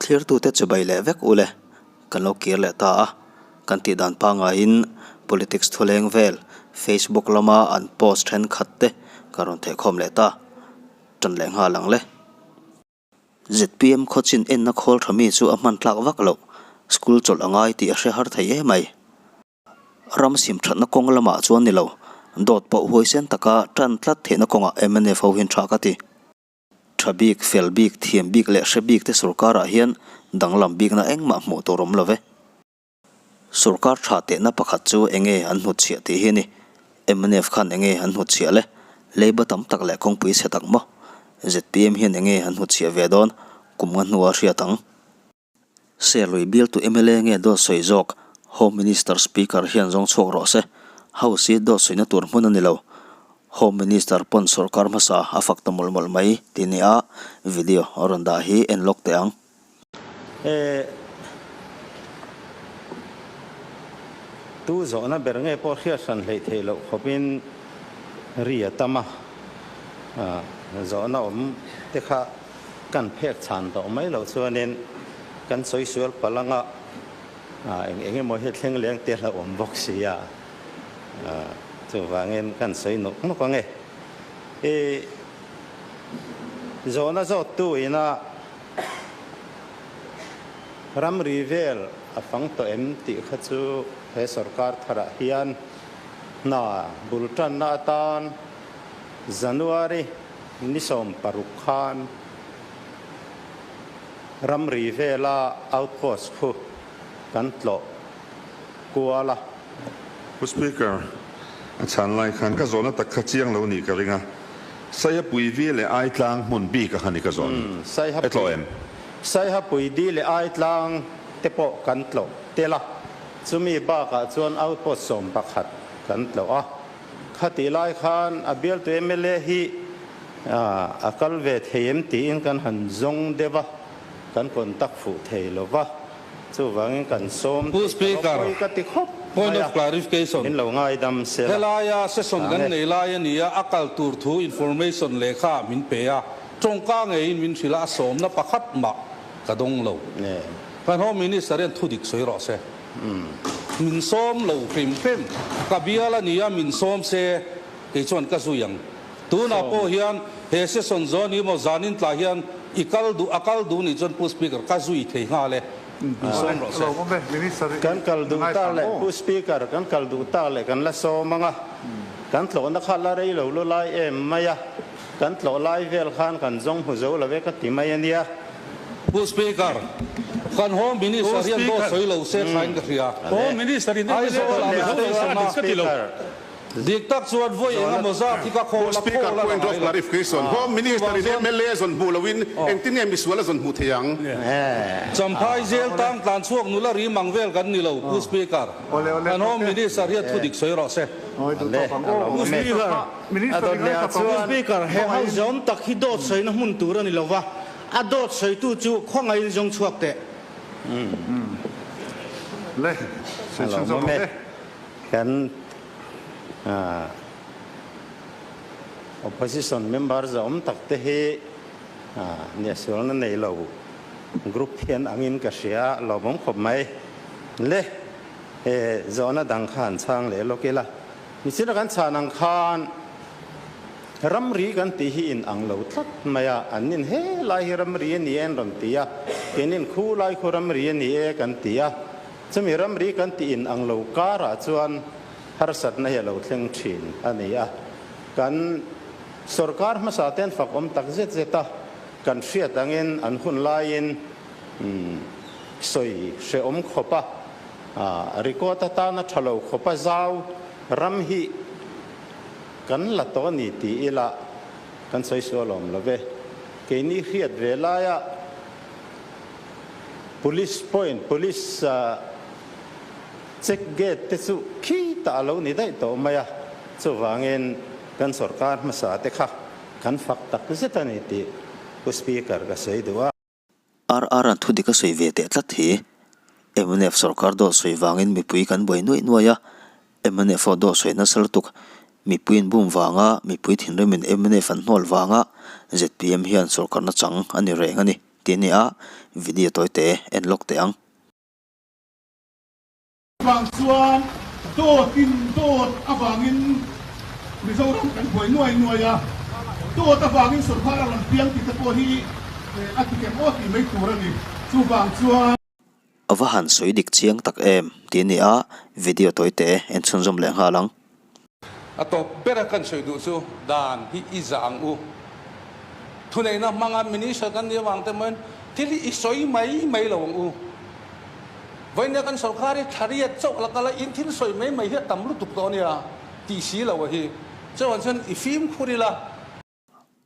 Thlirtute chibai leh vek ule kan lo kir leh ta a, kan tih dan pangaiin politics thuleng vel Facebook lama an post thenkhat te kan rawn thehkhawm leh ta, tan leh nghal ang le. Zpm khawchin enna khawl tha mi chu a hman tlak vak loh, school chawlh a ngai tih a hre har thei em mai. Ram sim thatna kawng lamah chuan ni lo, dawt pawh huaisen taka tan tlat theihna kawngah mnf ho hian tha ka ti. Tha bik, fel bik, thiam bik leh hre bik te sorkarah hian danglam bikna engmah hmuh tur awm lo ve. Sorkar tha tehna pakhat chu enge an hnutchhiah tih hi a ni. Mnf khan enge an hnutchhiah le? Leiba tam tak leh kawngpui chhe tak maw? Zpm hian enge an hnutchhiah ve dawn? Kum nga hnua hriat ang. Serlui bialtu mla nge dawt sawi zawk? Home Minister Speaker hian zawng chhuak rawh se. House hi dawt sawina tur hmun a ni lo. Home Minister pawn sorkar hmasa a fak ta mawlh mawlh mai tih nia video a rawn dah hi en lawk teh ang. E Tu zawhna ber nge pawh hriat hran hleih theih loh khawpin ri a tam a, zawhna awm te kha Kan phek chhan tawh mai loh chuanin kan sawi sual palh anga eng eng emaw hi thleng leng te hlauh awm bawk si a, chuvangin kan sawi nawk nawk ang e. I zawhna zawttu ina ramri vel a fang tawh em tih kha chu he sorkar tharah hian hna bul tanna atan January Ni 16 khan ramri vela outpost khu kan tlawh kual a. Pu Speaker, a chhan lai khan ka zawhna tak kha chiang lo nih ka ring a, Saihapui vi leh Aitlang hmun bik a kha ni ka zawh ni. E tlawh em? Saihapui di leh Aitlang te pawh kan tlawh tel a, chumi bakah chuan outpost 11 kan tlawh a. Khatih lai khan a bialtu mla hi a kal ve thei em tiin kan han zawng deuh a, kan contact fuh thei lo va, chuvangin kan sawm Pu thei ta lo Speaker, pawi ka ti khawp point mai of a, clarification. min lo ngaidam se la Helaia session tang kan e. nei lai a ni a, a kal tur thu information lehkha min pe a, tawngka ngeiin min hrilh a, a sawmna pakhat mah ka dawng lo. Kan Home Minister hian thudik sawi rawh se. Min sawm lo hrim hrim. Ka bial a nia min sawm se kei chuan ka zui ang. Tunah pawh hian he session zawn hi maw zanin tlah hian i kal duh a kal duh nih chuan Pu Speaker ka zui thei nghal e. Min sawm rawh se. Kan kal duh tak leh Pu Speaker kan kal duh tak leh kan la sawm ang a. Kan tlawhna kha la rei lo lu lai em mai a. Kan tlawh lai vel khan kan zawng hmu zo lo e ka ti mai a nia. Pu Speaker, kan Home Minister hian dawt sawi lo se thain ka hria. Home Minister in Aizawl ah Mizo station a dik ka ti lo. Dik tak chuan vawi eng emaw zat hi ka khawl a Speaker, khawl a point la of ngai lo. clarification. Home Minister in mla zawn hmuh loin engtin nge misual a zawn hmuh thei ang? Champhai zel tang tlan chhuak nula rim ang vel kan ni lo, Pu Speaker. Kan Home Minister hian thu dik sawi rawh se. Pu Speaker, Pu Speaker, he house zawm tak hi dawt sawina hmun tur a ni lo va, a dawt sawitu chu khawngaih zawng chhuak teh. Alo mawm e. Kan opposition member zawm tak te hi niahsualna nei lo group hian angin ka hria, lawmawm khawp mai. Le, he zawhna dang kha han chhang leh lawk ila. Michina kan chhan ang khan ramri kan tih hi in ang lo tlat mai a, an nin he lai hi ramri a ni e an rawn ti a, keinin khu lai khu ramri a ni e kan ti a, chumi ramri kan tih in ang lo karah chuan harsatna hi a lo thleng thin a ni a. Kan sorkar hmasa te an fak awm tak zet zet a, kan hriat angin an hun laiin sawi hrehawm khawp a. Record atana tha lo khawpa zau ram hi kan la tawh a ni ti ila kan sawi sual awm lo ve. Keini hriat ve laia Police point, Police check gate te chu khitah a lo ni daih tawh mai a, chuvangin kan sorkar hmasa te kha kan fak tak zet a ni tih Pu Speaker ka sawi duh a. RR-a'n thu dik a sawi ve teh tlat hi. Mnf sorkar dawt sawi vangin mipui kan buai nuaih nuaih a, mnf ho dawt sawi nasa lutuk. Mipuiin bum vanga mipui thinrimin mnf an hnawl vanga zpm hian sorkarna chang a ni reng a ni. tih a ni a, video tawi te en lawk teh ang. Vang chuan dawtin dawt avangin Mizoram kan buai nuai nuai a, dawt avangin sorkar a rawn piang tih te pawh hi a ti kem aw tih mai tur a ni. Chuvang chuan. A va han sawi dik chiang tak em tih a ni a, video tawi te en chhunzawm leh nghal ang. A tawp bera kan sawi duh chu dan hi i zah ang u. Thuneihna hmanga Minister kan nih avang te mawiin thil hi i sawi mai mai lo ang u. Vawinia kan sorkar hi thlariat chauh la kal a, in thil sawi mai mai hi a tam lutuk tawh a nia tih si lo a hi. Chuan chuan i fimkhur ila.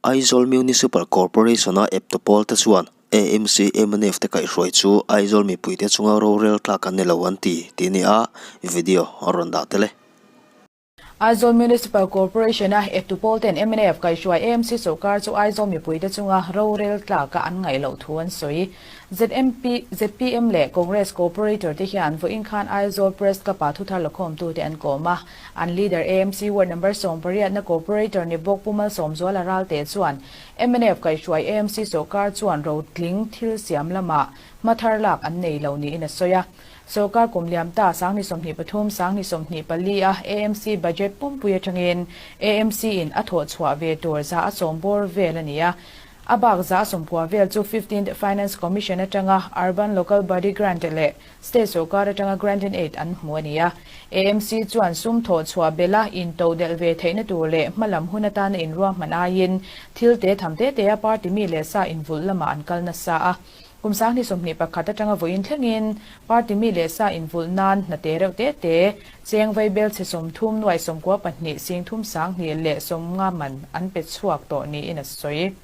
Aizawl Municipal Corporation-a eptu pawl te chuan AMC mnf te kaihhruai chu Aizawl mipuite chunga rorel tlak an ni lo an ti tih a ni a, video a rawn dah tel e. Aizawl Municipal Corporation-a eptu pawl ten mnf kaihhruai AMC sawrkar chu Aizawl mipuite chunga rorel tlaka an ngaih loh thu an sawi. ZMP, zpm leh Congress Corporator te hian vawiin khan Aizawl Press Club-ah thuthar lakhawmtute an kawm a. An leader AMC Ward Number 18 na Corporator ni bawk Pu Malsawmzuala Ralte chuan mnf kaihhruai AMC sawrkar chuan rotling thil siam lamah hma thar lak an nei lo niin a sawi a. Sawrkar kum liam ta 2023, 2024 a AMC budget pumpui atangin AMC in a thawh chhuah ve tur 100 bawr vel a ni a. A bak 90 vel chu Fifteenth Finance Commission atanga Urban Local Body Grant leh State sawrkar atanga Grant in Aid an hmu a ni a. AMC chuan sum thawh chhuah bela intodelh ve theihna tur leh hmalam hun atana inruahman aiin thil te tham te te a party mi leh sa invulh lamah an kal nasa a. Kum 2021 atanga vawiin thlengin party mi leh sa invulh nan hna te reuh te te cheng vaibel chhe 30 nuai 92 sing thum 20 leh 50 man an pe chhuak tawh niin a sawi.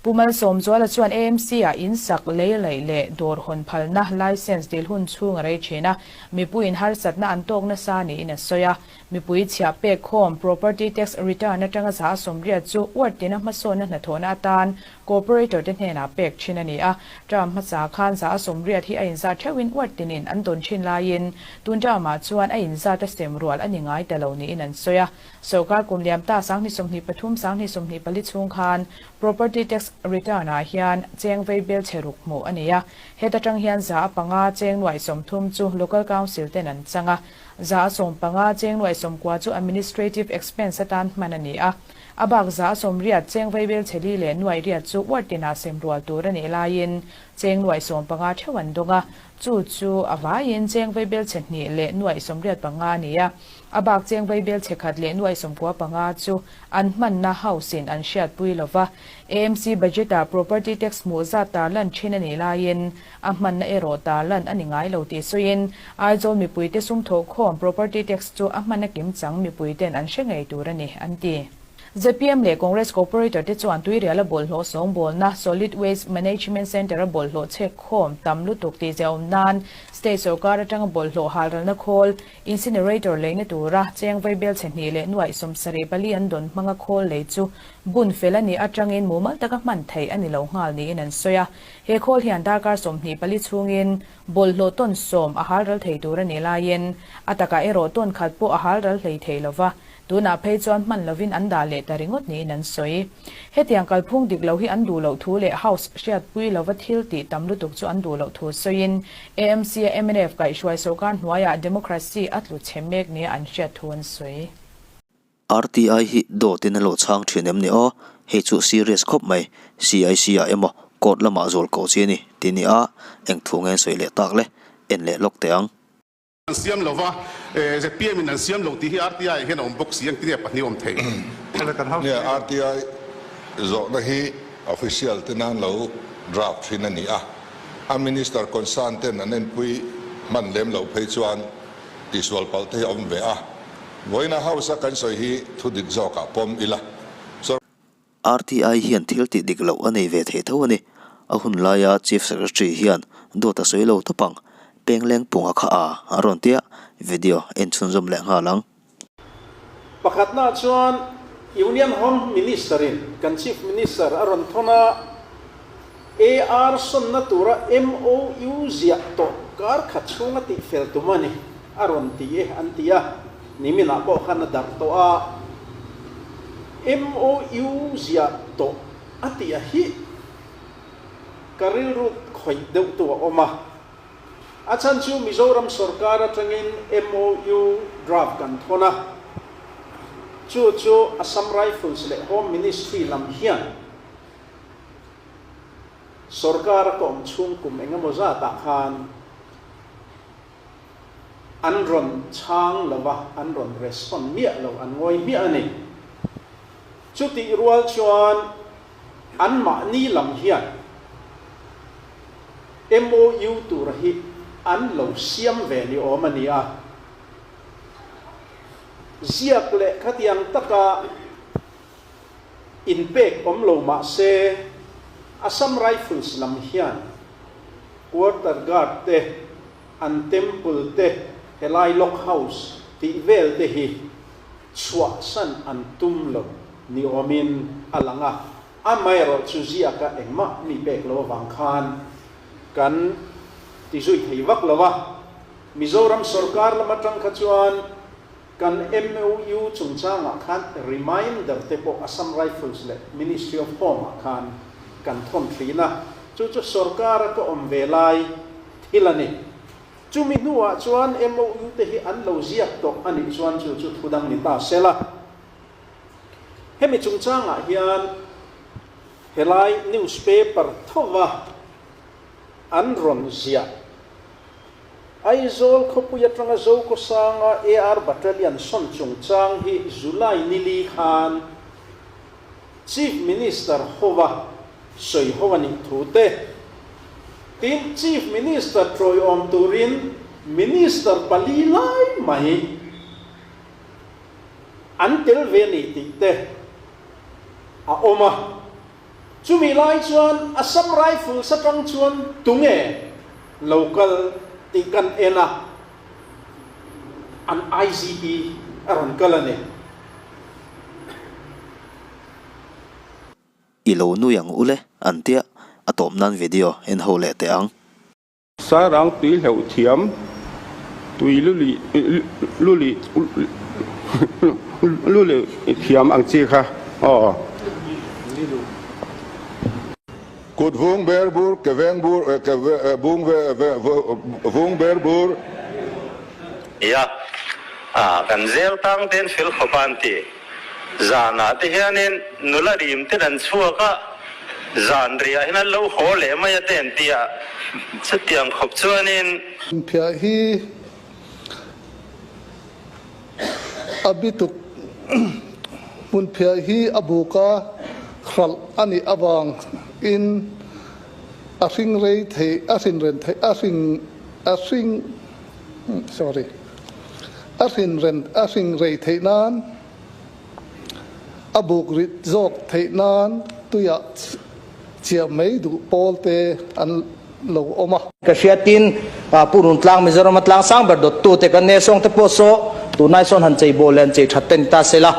Pu Malsawmzuala chuan AMC-ah in sak lei laih leh dawr hawn phalna licence dil hun chhung a rei thin a, mipuiin harsatna an tawk nasa niin a sawi a. Mipui chhiah pek khawm property tax return atanga 80% chu ward tina hmasawnna hnathawhna atan Corporator te hnenah pek thin a ni a, term hmasa khan 80% hi a inzat theuhin ward tinin an dawn thin laiin tun term-ah chuan a inzat a sem rual a ni ngai ta lo niin an sawi a. Sorkar kum liam ta 2023, 2024 chhung khan property tax return-ah hian cheng vei bel chhe ruk hmuh a ni a, heta tang hian 5% cheng nuaih 30 chu local council ten an chang a, 15% cheng nuaih 90 chu administrative expense atan hman a ni a. A bak 80% cheng vaibel chhe li leh nuaih riat chu ward tinah sem rual tur a nih laiin cheng nuaih 15 theuh an dawng a, chu chu a vaiin cheng vaibel chhe hnih leh nuaih 85 a ni a. A bak cheng vaibel chhe khat leh nuaih 95 chu an hmanna house in an hriatpui lo va. AMC budget-ah property tax hmuh zat tarlan thin a nih laiin a hmanna erawh tarlan a ni ngai lo tih sawiin Aizawl mipuite sum thawhkhawm property tax chu a hmanna kimchang mipuiten an hre ngei tur a ni, an ti. Zpm leh Congress Corporator te chuan Tuiriala bawlhhlawh sawngbawlna Solid Waste Management Centre-a bawlhhlawh chhekkhawm tam lutuk tih ziaawm nan State sorkar atanga bawlhhlawh halralna khawl Incinerator leina tura cheng vaibel chhe hnih leh nuaih 74 an dawn hmanga khawl lei chu bun fel a nih atangin mumal taka hman theih a ni lo nghal niin an sawi a. He khawl hian darkar 24 chhungin Bawlhhlawh tawn 10 a hal ral thei tur a nih laiin a takah erawh tawn khat pawh a hal ral hlei thei lo va, tunah phei chuan hman lovin an dah leh ta ringawt niin an sawi. Hetiang kalphung dik lo hi an duh loh thu leh House hriatpui lova thil tih tam lutuk chu an duh loh thu sawiin AMC-a mnf kaihhruai sawrkar hnuaiah democracy a tlu chhe mek nia an hriat thu an sawi. RTI hi dawtin a lo chhang thin em ni aw? Hei chu serious khawp mai, CIC ah emaw court lamah zawl koh chi a ni tih ni a, eng thu nge sawi leh tak le, en leh lawk teh ang. An siam lo va, zpm in an siam lo tih hi RTI ah hian a awm bawk si, engtin nge pahnih a awm thei? Nia, RTI zawhna hi official te nan lo draft thin a ni a, a minister concern ten an enpui hman lem loh phei chuan tihsual palh te hi a awm ve a. Vawiina House a kan sawi hi thu dik zawkah pawm ila. Sawrkar. RTI hian thil tih dik loh a nei ve thei tho a ni. A hun laia Chief Secretary hian dawt a sawi lo tawp ang. Pengleng punga kha a a rawn tia video en chhunzawm leh nghal ang. Pakhatna chuan Union Home Minister in kan Chief Minister a rawn thawn a, AR sawnna tura MOU ziah tawh kar khat chhunga tihfel tum a ni a rawn ti e an ti a, niminah pawh khan a darh tawh a, MOU ziah tawh a tih a hi. ka rilru khawih deuhtu a awm a. A chhan chu Mizoram sorkar atangin MOU draft kan thawn a, chu chu Assam Rifles leh Home Ministry lam hian sorkar a ka awm chhung kum engemaw zatah khan an rawn chhang lo va, an rawn respond miah lo, an ngawi hmiah a ni. Chutih rual chuan anmahni lam hian MOU tura hi an lo siam ve ni awm a ni a. Ziak leh khatiang taka inpek awm lo mah se, Assam Rifles lam hian Quarter Guard te, an Temple te, helai Lock House tih vel te hi chhuahsan an tum lo ni awmin a lang a, amaherawh chu ziaka engmah mi pek lo avang khan kan ti zui thei vak lo a. Mizoram sorkar lam atang kha chuan kan MOU chungchangah khan reminder te pawh Assam Rifles leh Ministry of Home ah khan kan thawn thin a, chu chu sorkara ka awm ve lai thil a ni. Chumi hnuah chuan MOU te hi an lo ziak tawh a nih chuan chu chu thu dang ni ta se la. Hemi chungchangah hian helai newspaper thova an rawn ziah Aizawl khawpui atanga Zokawsanga AR Battalion sawn chungchang hi July nili khan Chief Minister hova sawi ho a nih thu te, tin Chief Minister tawiawm turin Minister pali lai mai an tel ve a ni tih te a awm a. Chumi lai chuan Assam Rifles atang chuan tunge lo kal tih kan en a, an IGP a rawn kal a ni. I lo nui ang ule an tia a tawp nan video en ho leh teh ang. Sairang tui hleuh thiam, tui luli luli luli thiam ang chi kha aw. Kut vung ber bur ke veng bur ke vung ve vung ber bur. Ia, kan zel tang ten fel khawp a an ti. Zanah te hianin nula rim ten an chhuak a, zan riah hian an lo haw leh mai a te an ti a, chutiang khawp chuanin. Hmunphiah hi a bituk Hmunphiah hi a buka hralh a nih avangin a hring rei thei a hrin ren thei a hring a hring sorry. A hrin ren a hring rei theih nan, a buk rit zawk theih nan tuiah chiah mai duh pawl te an lo awm a. Ka hriatin Pu Runtlang Mizoram a tlang sang ber dawttu te kan Nesawng te pawh saw tunai sawn han chei bawl leh han chei that te ni ta se la.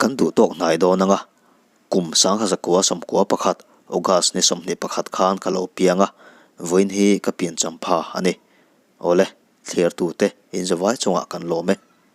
Kan duh tawk hnai dawn anga, kum 1961 August ni 21 khan ka lo piang a, vawiin hi ka pian champha a ni. Awle, thliartute inzawvai chungah kan lawm e.